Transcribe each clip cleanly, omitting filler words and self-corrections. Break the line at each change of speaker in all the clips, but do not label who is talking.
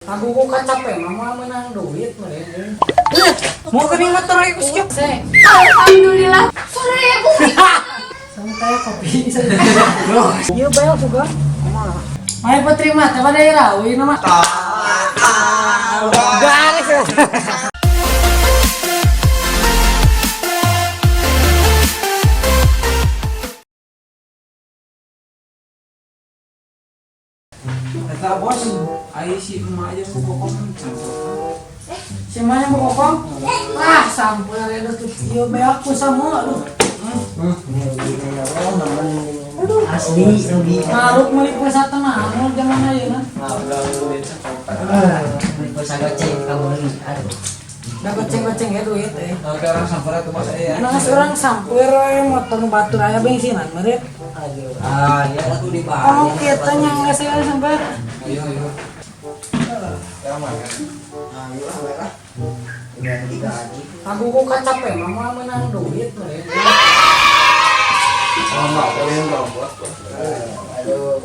Aku kok capek mama menang duit meureun.
Mau geuning motor ieu geus
Se,
Alhamdulillah. 1000.
Santai kopi. Ieu bae juga. Maya Putri mah teh pada irawi nama. Garis.
Eta bos, ai si emak aja ku kokom campur.
Si mana mau kokom? Ah, sampai ada tuh ieu bae aku sama aduh.
Aduh. Asli rugi.
Maruk meuli pulsa teh mah anu zaman ayeuna.
Beli pulsa goceng kamu beli. Aduh.
Da goceng-goceng ya duit eh.
Oke orang sampur atuh bos aya.
Nah, orang sampeur we motor nu batur aya bensinan meureun.
Aduh. Ah, ya aku dibayar.
Oh, kita yang nggak sih sampai.
Ayo ayo. Aman kan?
Ayo lah, we lah. Udah digaji.
Aku kok capek mama menang duit meureun.
Oh, enggak, kalian robot bos.
Aduh.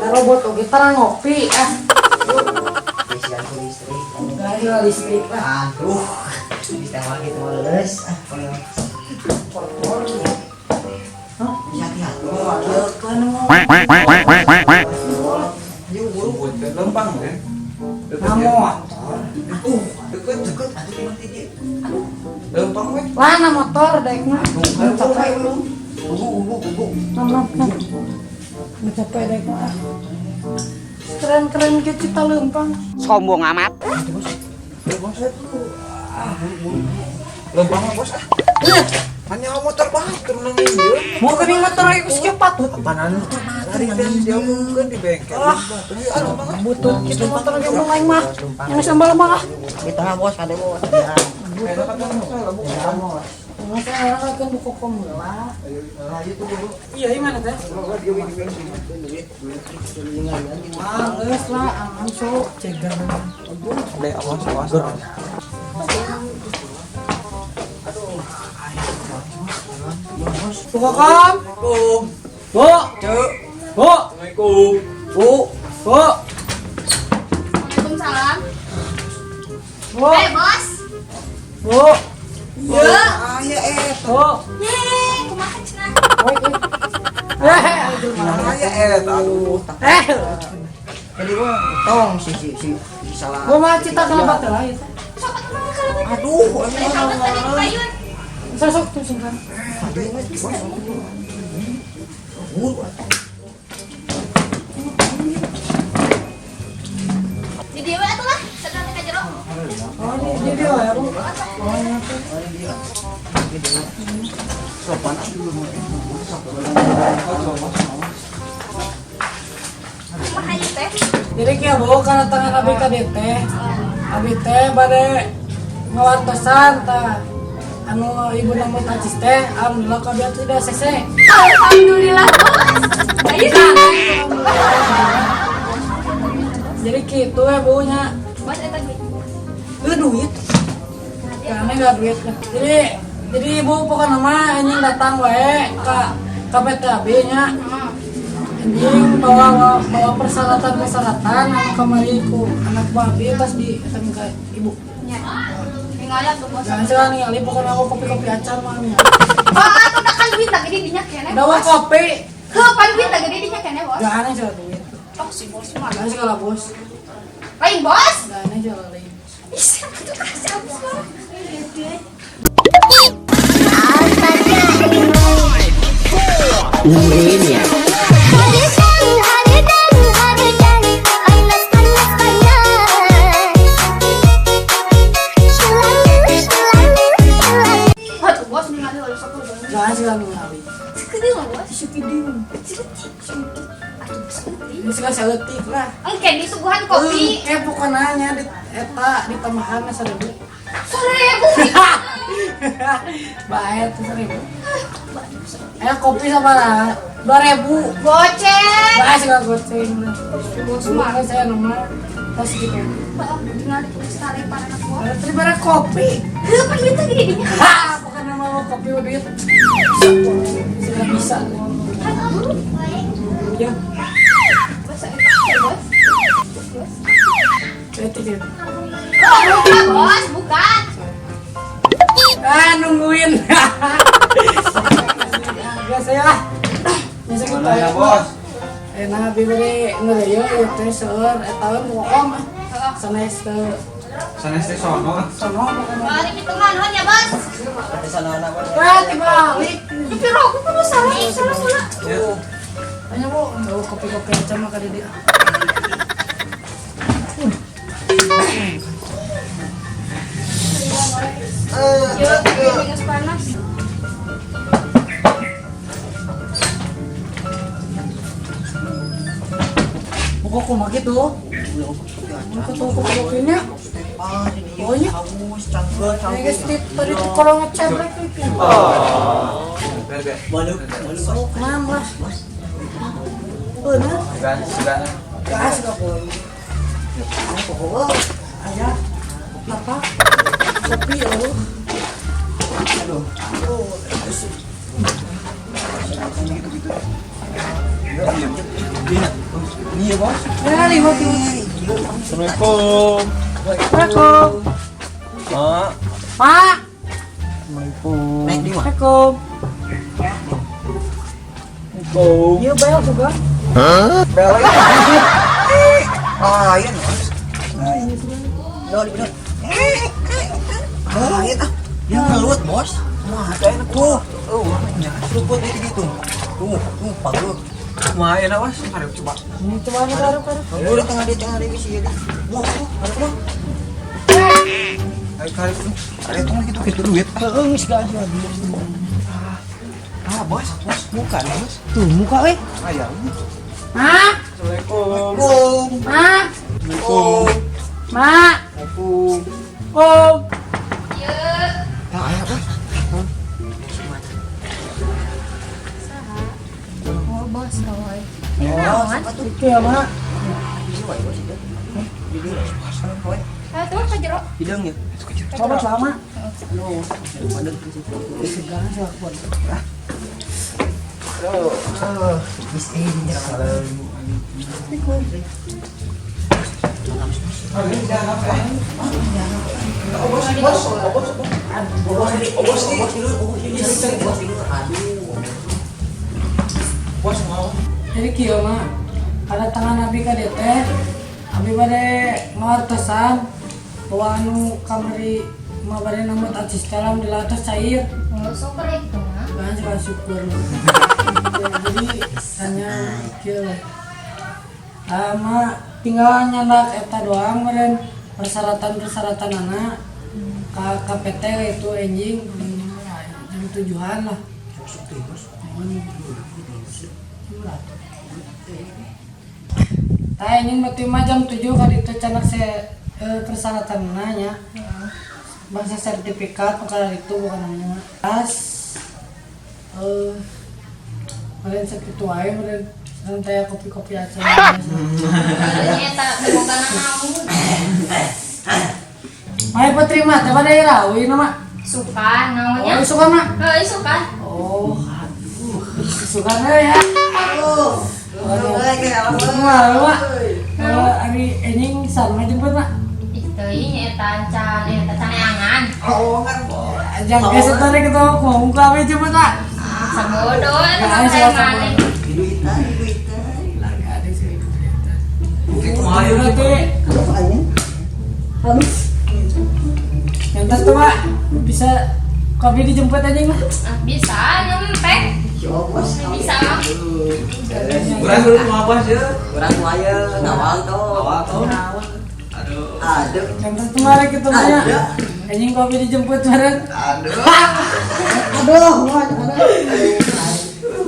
Nah, robot oge tarang ngopi ah.
Isian ku listrik.
Gaya listrik lah.
Aduh. Bisa lagi tuh leles. Ah, kalau
Kotor. Hah?
bisa hati-hati.
Kieu kan mau.
Yuk buru lempang kan?
Nah, motor.
Deket
Deket atuh mati dia.
lempang we.
Lah, na motor daek mah.
Aduh, capek lu. Ugu ugu ugu.
Nam nam nam. Capek daek mah. Keren-keren ke cita lempang.
Sombong amat.
Bos. Lempang mah bos ah. Hanya motor batur nang ieu.
Mau geuning motor ieu geus kieu patut.
Apaanan motor batur teh diomongkeun di bengkel. Aduh banget.
Butut kitu motor ge mau aing mah. Yang sambal mah ah.
Kita mah bos kade bos. Ya.
Enak kan salah bukan.
Ya bos.
Masa orang kan buku kokom lah.
Ayo tuh buru.
Iya, gimana teh? Ah, geus lah, aman sok cegar.
Deh awas awas.
Bu Kokom. Bu.
Cuk.
Bu.
Assalamualaikum.
Bu. Bu.
Waalaikumsalam.
Bu.
Eh, bos.
Bu.
Ya.
Aya eh.
Bu.
Yeay, kumaha cenah?
Eh, aduh,
Aya eh aduh.
Eh,
Jadi gua tong si si si salah.
gua mah cita kana baterai lah itu.
Sok atuh mah kalau
Aduh,
Eh, kalau tadi payun.
Sosok tuh sungkan.
Di dieu we atuh lah, sedang ka jero.
Oh, ini dia ya, Bu. Oh, ini tuh.
Sopan
Kumaha ieu teh?
Jadi kieu Bu kana tangan abi ka dieu teh. Abi teh bade ngawartosan tah. Anu ibu nomor acis teh, alhamdulillah kabeh atuh tidak sese.
Alhamdulillah, bos. Ayo.
Jadi kitu ya Bu nya.
Bos eta duit.
Duit. Karena nggak duit lah. Jadi ibu pokoknya mah anjing datang wae ka ka PTAB nya. Anjing bawa bawa persyaratan-persyaratan anu kamari ku anak babi tas di eta ka ibu.
Nya. Ningali atuh bos.
Jangan salah ningali pokoknya aku kopi-kopi acan mah nya.
Oh, atuh da kan duit gede dinya keneh.
Dawa kopi.
Heuh, pan duit gede dinya keneh, bos.
Jangan aja duit.
Oh, si bos mah.
Jangan segala bos.
Lain bos.
Jangan aja lain.
Ih, atuh kasih bos mah. Atuh bos ningali walau sok bos.
Jangan segala ningali.
Sekedeung bos.
Sekedeung.
Seketik, seketik. Atuh seketik.
Geus ka saeutik lah.
Engke disuguhan kopi.
Eh pokoknya nya di eta ditambahan 1000.
1000.
Bae tuh 1000. Eh kopi sabaraha? 2000.
Goceng.
Bae segala goceng.
Bos mah.
Kan saya nomor tas gitu.
Tinggal ditulis tarik para anak buah.
Terima kopi.
Heuh, pan duit gede dinya.
Ha, pokoknya mau kopi duit. Sudah bisa. Ya.
Bos, bos. Bos.
Itu dia.
Oh, bukan, Bos, bukan.
Ah, nungguin. Biasa ya. Biasa kita
Mana ya, Bos?
Eh, nah, abi bade ngeureuyeuh ieu teh seueur eta we bohong ah. Sanes teu
Sanes teh sono.
Sono pokokna.
Balik itu mah nuhun ya, Bos.
Ada sana apa?
Wah, dibalik.
Tapi aku kudu salah, salah, salah.
Ya.
Tanya bu, oh, kopi-kopi aja mah ka dieu.
Yo, kopi geus panas.
Buka kumaha kitu? Buka tuh kopi-kopinya. Pokoknya.
Haus, canggung,
Ini
canggung.
geus tadi tuh kalau ngecebrek gitu.
Biar biar.
Malu, malu, Bos.
Sok mam lah. Bener.
Sugan, sugan.
Gas gak boleh.
Oh,
Ayah, apa? Kopi ya lu.
aduh.
Iya, Bos.
Ya, lima kilo.
Assalamualaikum.
Assalamualaikum.
Mak.
Pak.
Assalamualaikum.
Naik di mana?
Assalamualaikum.
Assalamualaikum.
Iya, bayar juga.
Bel. Ah, iya, Bos. Lo, di bener. Ah, iya ah. Yang ngelut, Bos. Wah, ada enak tuh. Oh, seruput itu gitu. Tuh, tuh, pagul.
Kumaha ya, Bos? Mari coba.
Ini coba nih baru baru.
Pagul di tengah di sini. Wah, tuh, ada tuh.
Ayo tarik tuh.
Ada tuh gitu gitu duit.
Heeh, geus gas.
Ah, Bos, Bos, muka nih, Bos.
Tuh muka eh.
Ayam.
Hah?
Assalamualaikum.
Kum.
Hah?
Assalamualaikum.
Mak.
Assalamualaikum.
Om.
Ye.
Ya, ayah, Bos.
Oh, Bos, kawan.
Oh, siapa tuh?
Itu ya, Mak.
Di wae, Bos, itu. Di di. Bos,
Ah, tuh ka jero.
hidung ya.
Coba selama.
Aduh, padet di situ.
Segan sih aku.
Aduh, bis ini.
Oh, Bos, Bos, oh, Bos, oh. Bos, oh, Bos,
Bos dulu, oh, bos dulu. Aduh.
Bos mau.
Jadi kieu mah kada tangan abi ka dieu teh abi bade ngawartosan bahwa anu kamari mah bade nambut acis teh alhamdulillah tos cair.
Oh, syukur ya gitu mah.
Kan suka syukur. Jadi hanya kieu lah. Sama tinggal nyandak eta doang meureun persyaratan-persyaratan anak ke KPT itu enjing jam tujuhan lah. Tah ini berarti mah jam 7 kan itu canak se persyaratan nanya. Bangsa sertifikat perkara itu bukan namanya mah. Pas kalian segitu aja meureun santai kopi-kopi aja.
Nya eta boga naon.
Mai peterima teh pada irawi nama.
Suka naonnya?
Oh, suka mah.
Heuh, suka.
Oh, aduh. Suka ya.
Aduh.
Wah, Mak. Ari enjing sama jemput, Mak.
Ih, teuing eta can eta caneangan.
Oh, kan.
Jangan geser tadi kita mau muka abi jemput, Mak.
Sabodo eta
Nah,
mah
salah
maneh.
Duitan, duitan.
Lagi ada sih.
Kumaha ya,
Berarti
Aduh.
Yang tuh, Mak. Bisa kopi dijemput aja, Mak.
Ah, bisa nyempek.
Si Bos.
Bisa mah.
Kurang dulu kumaha, Bos ya?
Kurang wae ngawal tuh.
Ngawal tuh. Aduh.
Aduh.
Yang kemarin kita tanya.
Ada.
Anjing kopi dijemput kemarin.
Aduh.
Aduh, wah,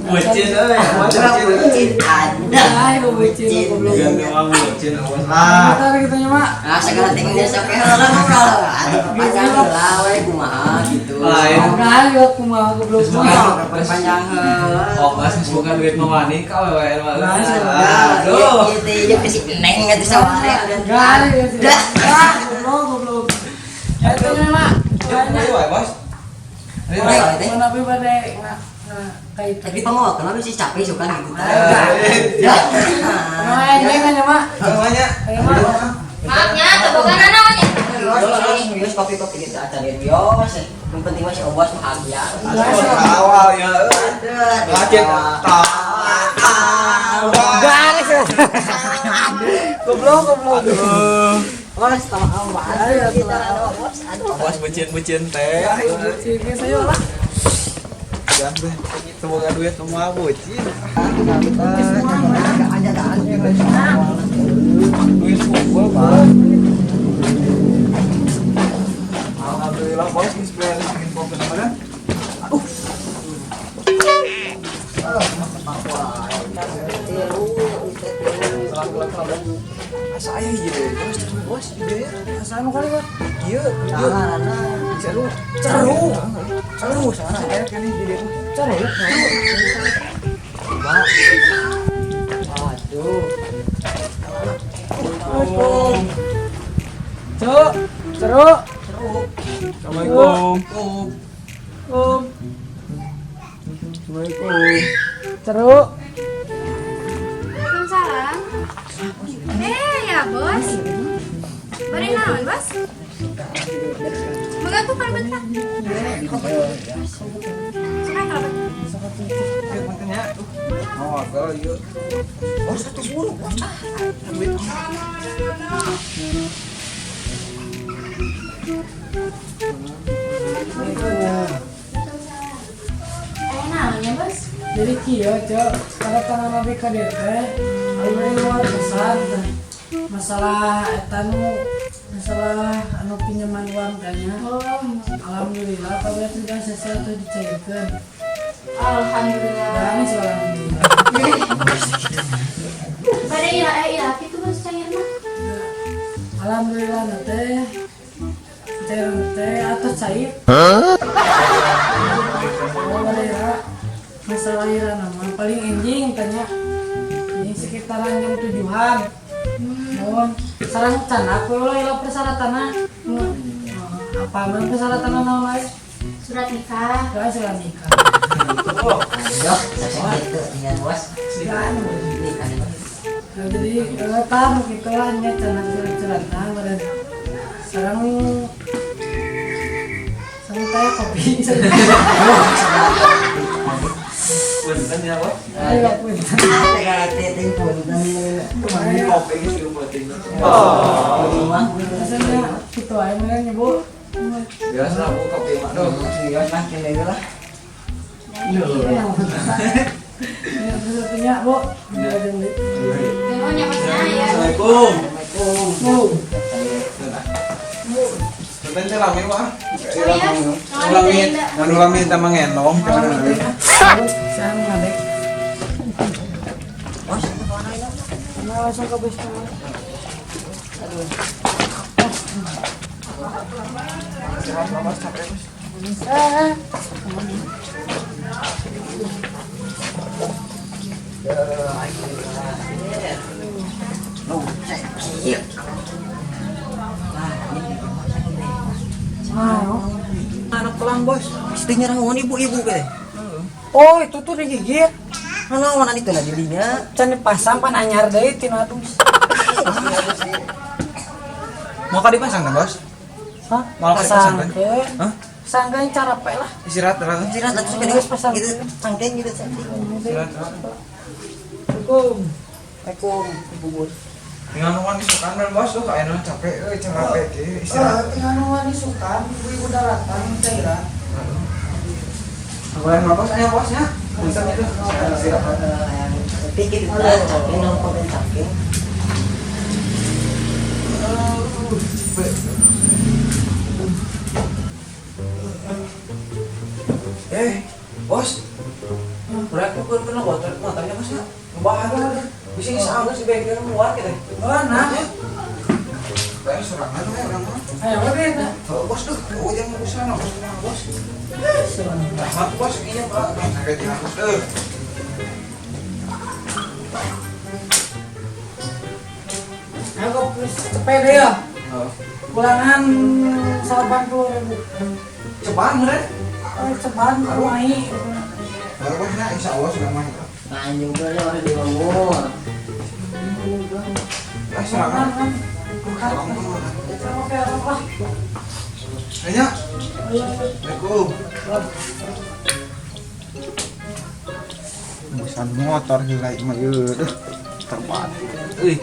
Bucin euy,
Kurang
bucin.
bucin ada.
Ayo bucin goblok.
Ganti mah bucin, awas lah.
Bentar kita mak.
Nah, segala tinggal sampai heula ngobrol. Aduh, panjang heula we kumaha gitu.
Lain.
Enggak, yo kumaha goblok mah.
Panjang heula.
Oh, Bos, geus boga duit mah wani ka wewe mah.
Aduh.
Aduh.
Ieu teh ieu ke si Neng atuh saware.
Enggak, ya sih. Ah, goblok goblok. Ya itu mak.
Ayo wae, Bos. Ayo,
Ayo.
wae.
Mana tapi pada nggak kayak itu.
Tapi pengoh, kenapa sih capek suka gitu.
Eh,
Ya.
Nah, ini kan ya mak.
Namanya.
Ayo mak.
Maafnya, teboga naonnya.
Wios kopi-kopi gitu acan wios. Yang penting mah si Obos bahagia.
Awal ya. Lagi
Garis. Goblok goblok.
Bos, tawa kita bos. Aduh.
Bos bucin-bucin teh.
Bucin geus ayo lah.
Ya, semoga duit semua bucin. Duit kumpul, Pak. Alhamdulillah, bos, geus beres bikin kopi mana? Asa aya hiji deui, bos, bos, hiji deui.
Asa anu kali, Bos.
Ieu, ieu. Ceru.
Ceru.
Ceru, sana aya kan hiji deui.
Ceru.
Aduh.
Cuk, ceru.
Assalamualaikum.
Um,
Assalamualaikum.
ceru.
Waalaikumsalam. Ya bos. Bari naon, bos? Moga tuh kalebet lah. Suka kalebet.
Ieu pentingnya. Oh, kalau ieu. Bos, satu buru, bos. Duit.
Naon ya, bos?
Jadi kieu, Cuk, pada tangan abi ka dieu teh, abi luar pesan teh. Masalah eta nu masalah anu pinjaman uang tanya.
Oh,
Alhamdulillah kabeh sudah selesai tuh dicairkeun.
alhamdulillah.
Dan alhamdulillah.
Pada ira ira itu bos cair mah.
Alhamdulillah teh cairan teh atau cair. Oh, pada ira masalah ira nama paling enjing tanya. Ini sekitaran jam 7-an. Mohon sarang can aku lah ila persyaratanna. Apa mah persyaratanna naon wae?
Surat nikah.
Doa surat nikah.
Aduh, saya gitu dengan bos. Nikah.
Nah, jadi tahu gitu lah nya cenah surat-suratna meureun. Sarang sarang teh kopi.
Punten ya, bos.
Ayo punten.
Segala teh punten.
Ini kopi geus tilu penting.
Oh.
Rasanya gitu aja meureun ibu.
Biasa bu kopi mah duh.
Wios mah kene lah.
Iya. Ya, satunya Bu.
Nuhun ya bosnya ya.
Assalamualaikum.
Bu.
Punten teh lami wah.
Oh iya.
Lami, anu lami teh mangenong
Saya ngadek.
Bos, kemana ini?
Nah, langsung ke base camp.
Bos capek bos.
Eh,
Anak pelang bos, istrinya rawan ibu-ibu gitu.
Oh, itu tuh digigit.
Mana mana itu lah dirinya.
Can dipasang pan anyar deui tina adus.
Mau ka dipasang kan bos?
Hah?
Mau ka dipasang kan?
Hah?
Hah?
Sangkain cara pe lah.
Istirahat terus.
Istirahat terus
Terus pasang.
gitu, cangkeng gitu cangkeng.
Istirahat terus.
Assalamualaikum.
Assalamualaikum, ibu bos.
Tinggal nuan isukan dan bos tuh kayaknya capek euy capek ge istirahat.
Tinggal nuan isukan, ibu-ibu daratan cairan.
Boleh mah bos, ayo bosnya. Punten itu. Istirahat.
Pikir itu cangkeng nongkrong cangkeng.
Bos. Mereka pun pernah motor motornya bos ya. Ngebahas lah. Bisa bisa sih bengkel muat gitu.
Oh, nah.
Kayak serangan we orang mah.
Ayo, udah.
Oh, bos tuh, oh jangan urusan bos, bos. Rahmat bos, iya pak. Sampai dihapus deh.
Ayo kok cepet deh ya. Kulangan 80.000.
Cepat mere.
Oh, cepat kumahi.
Baru bosnya, insya Allah sudah mah itu.
Nah, juga ya harus dibangun.
Ah, serangan.
Oke, apa?
Ayo. Assalamualaikum. Busan motor heula mah ieu. Duh, terbat. Euy.